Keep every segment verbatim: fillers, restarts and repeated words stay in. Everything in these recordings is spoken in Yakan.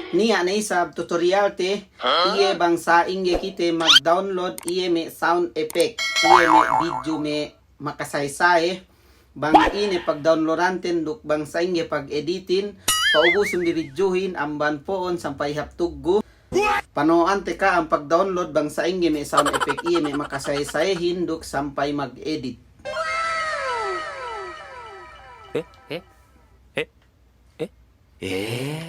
Niya' ne isab tutorial te, iye bang sa'ingge kite mag-download iye me' sound effect, iye me' video me' makasaye-saye, bang ine pag-downloadanten duk bang sa'ingge pag-editin, pa'ubusun bi videohin amban po'on sampay hap tuggu. Pano'ante ka'am pag-download bang sa'ingge me' sound effect iye me' makasaye-sayehin duk sampay mag-edit. Eh, eh, eh, eh, eh.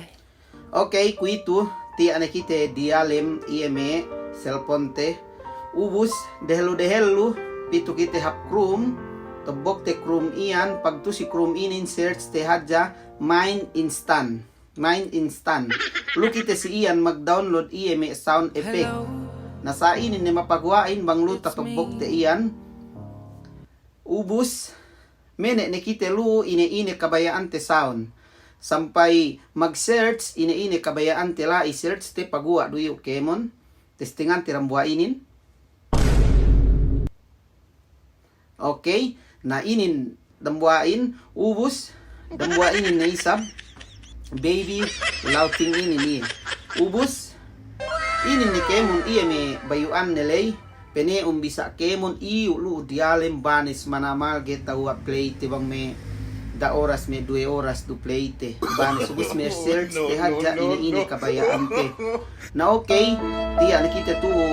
Okey, kuwe'itu, tiya' ne kite diyalem iye me' cellphone te. Ubus, dehellu-dehellu, pitu kite hap Chrome, tobbokte Chrome iyan, pagtu'u si Chrome inin search te hadja Mind Instant. Mind Instant. Lu kite si iyan mag-download iye me' sound effect. Na sa'inin ne mapaguwa'in bang lu tatobbokte iyan. Ubus, mene' ne kite lu ine-ine kabaya'ante sound. Sampay mag-search ine-ine kabaya'ante la'i, search te paguwa' du iyu' kēmon. Testingante dambuwa' inin. Okey, na inin dambuwa'in, ubus, dambuwa' inin ne isab, baby, laughing inin iye. Ubus, inin ne kēmon iye me' bayu'anne ley, pene'un bisa' kēmon iyu' lu'u diyalem banes manamal ga'i ta'u play te bang me' da oras me' duwe oras du play te. Banes ubus me' search te hadja ine-ine kabaya'ante. Na okey, tiya' ne kite tu'u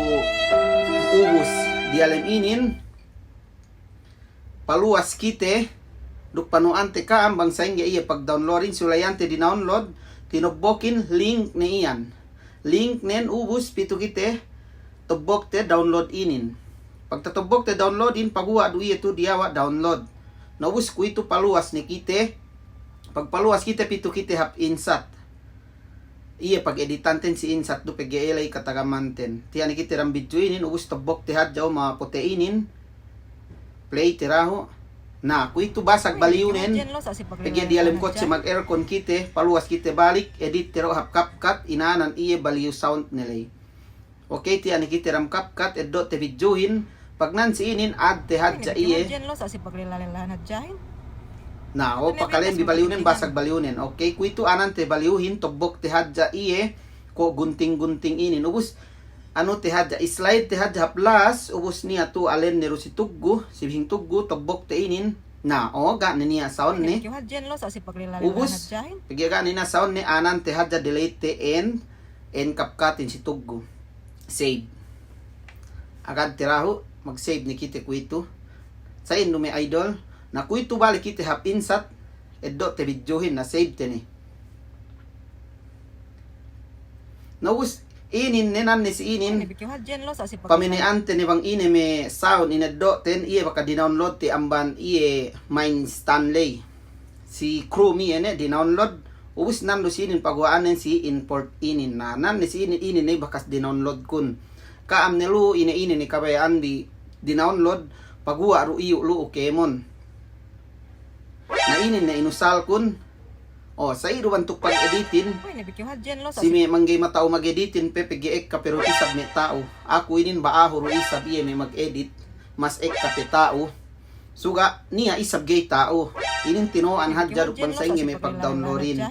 ubus diyalem inin. Paluwas kite, duk pano'ante ka'am bang sa'ingge iye pag-downloadin, sulayante dinownload, tinobbokin link ne iyan. Link nen ubus pitu kite, tobbokte download inin. Pagtatobbokte downloadin, paguwa' du iye tu'u diyawa' download. Na ubus kuwe'itu paluwas ne kite, pagpaluwas kite pitu kite hap insert. Iye pag-editanten si insert du pegge' eley katagamanten. Tiya' ne kite dem video inin, ubus tobbokte hadja o mapote inin. Play te dahu'. Na, kuwe'itu basag baliwnen. Pegge' diyalem kotse mag-aircon kite, paluwas kite balik, edit te du hap CapCut, inanan iye baliw sound ne ley. Okey, tiya' ne kite dem CapCut, eddo'te videohin, pagnan si inin add te hadja iye. Na, o pakale'en bi baliwnen, basag baliwnen. Okey, kuwe'itu anante baliwhin, tobbokte hadja iye, ko' gunting-gunting inin. Ubus, anu te hadja, slide te hadja hap last, ubus niya' tu'u alen ne du si tuggu, si bihing tuggu, tobbokte inin. Na, o, ga' ne niya' sound ne. Ubus, pegge' ga' ne niya' sound ne, anante hadja delete te en, en CapCutin si tuggu. Save. Agad te dahu', mag-save ne kite kuwe'itu. Sa'in du me' idol. Na kuwe'itu balik kite hap insert, eddo'te videohin, na save te ne. Na ubus, inin ne nan ne si inin, pamene'ante ne bang ine me' sound ineddo'ten, iye bakas dinownload te amban iye Mind Instant ley. Si Chrome iye ne dinownload, ubus nan du si inin paguwa'anen si import inin. Na, nan ne si inin, inin ne bakas dinownloadkun. Ka'am ne lu'u ine-ine ne kabaya'anbi dinownload, paguwa' du iyu' lu'u kēmon. Na inin ne inusalkun. O, sa'i du bantuk pag-editin. Si me' mangga'i mata'u mag-editin pe pegge' ekka pe du isab me' ta'u. Aku inin ba'ahu du isab iye me' mag-edit. Mas ekka pe ta'u. Suga' niya' isab ga'i ta'u. Inin tino'an hadja duk bang sa'ingge me' pag-downloadin.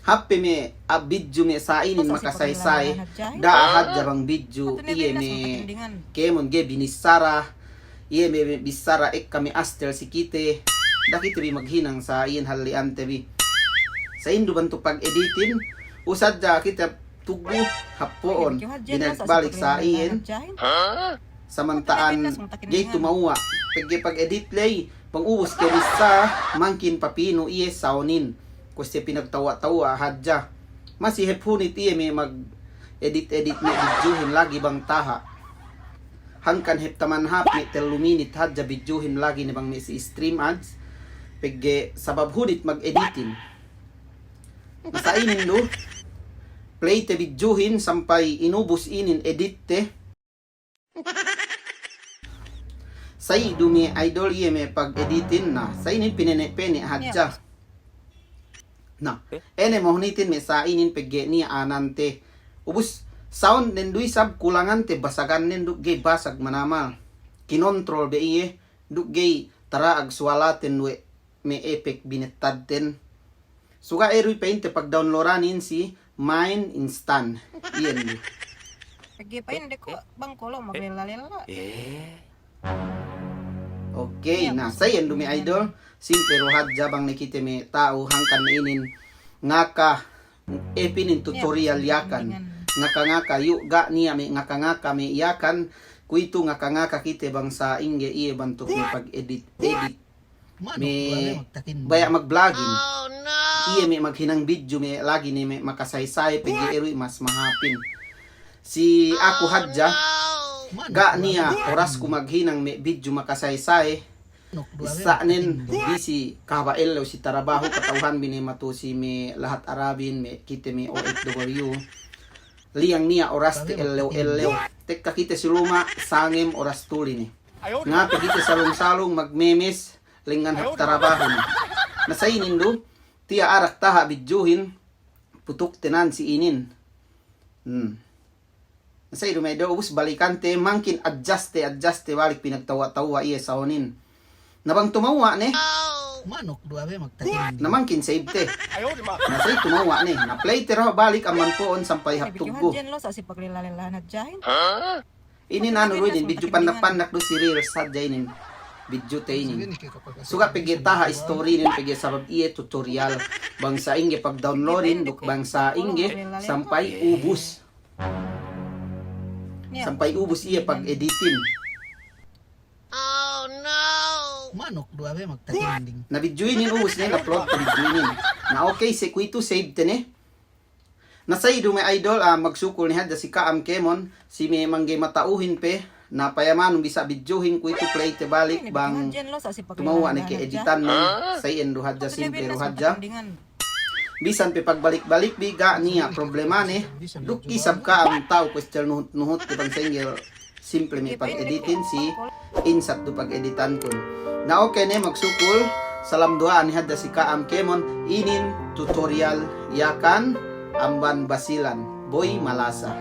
Hāp pe me' a video me' sa'inin makasaye-saye. Da'a hadja bang video iye me' kēmon ga'i binissara. Iye me' bissara ekka me' astel si kite. Da'a kite bi maghinang sa iyan halli'ante bi. Sa'in du bantuk pag-editin. Ubus hadja kite tuggu hap po'on. Binalik-balik sa iyan. Samanta'an ga'i tumawwa'. Pegge' pag-edit ley, pangubus ke bissā, mangkin papinu iye soundin. Kuwe' siye pinagtawwa'-tawwa' hadja. Masi hep hunit iye me' mag-edit-edit me' videohin lagi' bang taha'. Hangkan hep taman hāp me' tellu minit hadja videohin lagi' ne bang me' si StreamYard. Pegge' sabab hunit mag-editin. Sa inin du, play te videohin sampay inubus inin edit te. Sa'i du me' idol iye me' pag-editin, na, sa'i inin pinene'-pene' hadja. Na, ēne mahunitin me' sa'i inin pegge' niya' anante. Ubus soundnen du isab kulangante, basagannen du ga'i basag manamal. Kinontrol be iye, duk ga'i tara'ag suwalaten we' me' epek binettadten. Suga' eru pa'inte pag-downloadanin si Main instan. Iyan du. Pegge' pa'in de ko' bang kolo' maglella-lella. Eh. Okey, na, sa iyan du me' idol. Simple du hadja bang ne kite me' ta'u hangkan ne inin ngaka, eh, pinin tutorial Yakan. Ngaka-ngaka, yu' ga' niya' me' ngaka-ngaka me' Yakan, kuwe'itu ngaka-ngaka kite bang sa'ingge iye bantuk me' pag-edit-edit. Me' baya' mag-vlogging. Iye me' maghinang video me' lagi' ne me' makasaysay pegge' iru mas mahāpin. Si aku hadja, ga' niya' orasku maghinang me' video makasaysay. Bissānen bisi kahaba' ellew si tarabahu, kata'uhanbi ne matu si me' lahat Arabin, me' kite me' O F W. Liyang niya' oraste ellew-ellew. Tekka kite si luma' sangem oras tuli ne. Ngape kite salung-salung magmemes lengngan hap tarabahun. Na sa inin du, tiya' arak taha' videohin, putukte nan si inin. Hmm. Na sa idu me' idol, ubus balikante, mangkin adjust-te, adjust-te balik pinagtawwa'-tawwa' iye sawunin. Na bang tumawwa' ne. Na mangkin save-te. Na sa i tumawwa' ne. Na play-te du balik amban po'on sampay hap tuggu. Inin anu du inin, video pandak-pandak du si reels hadja inin. Video-te inin. Suga' pegge' taha' story inin pegge' sabab iye tutorial. Bang sa'ingge pag-downloadin, duk bang sa'ingge sampay ubus. Sampay ubus iye pag-editin. Na video inin ubus ne, na-upload te video inin. Na okey, sa kuwe'itu save-te ne. Na sa idu me' idol, ah, magsukul ne hadja si ka'am kēmon, si me' mangga'i mata'uhin pe, na payamanun bisa videohin kuwe'itu play-te balik bang tumawwa' ne ke editan ne, sa iyan du hadja, simple du hadja. Bisan pe pagbalik-balikbi ga' niya' problemane, duk isab ka'am ta'u kuwestel nuhut-nuhut te bang sa'ingge simple me' pag-editin si insat du pag-editankun. Na okey ne magsukul, salam duwa'a ne hadja si ka'am kēmon, inin tutorial Yakan amban Basilan, Boy Malasa.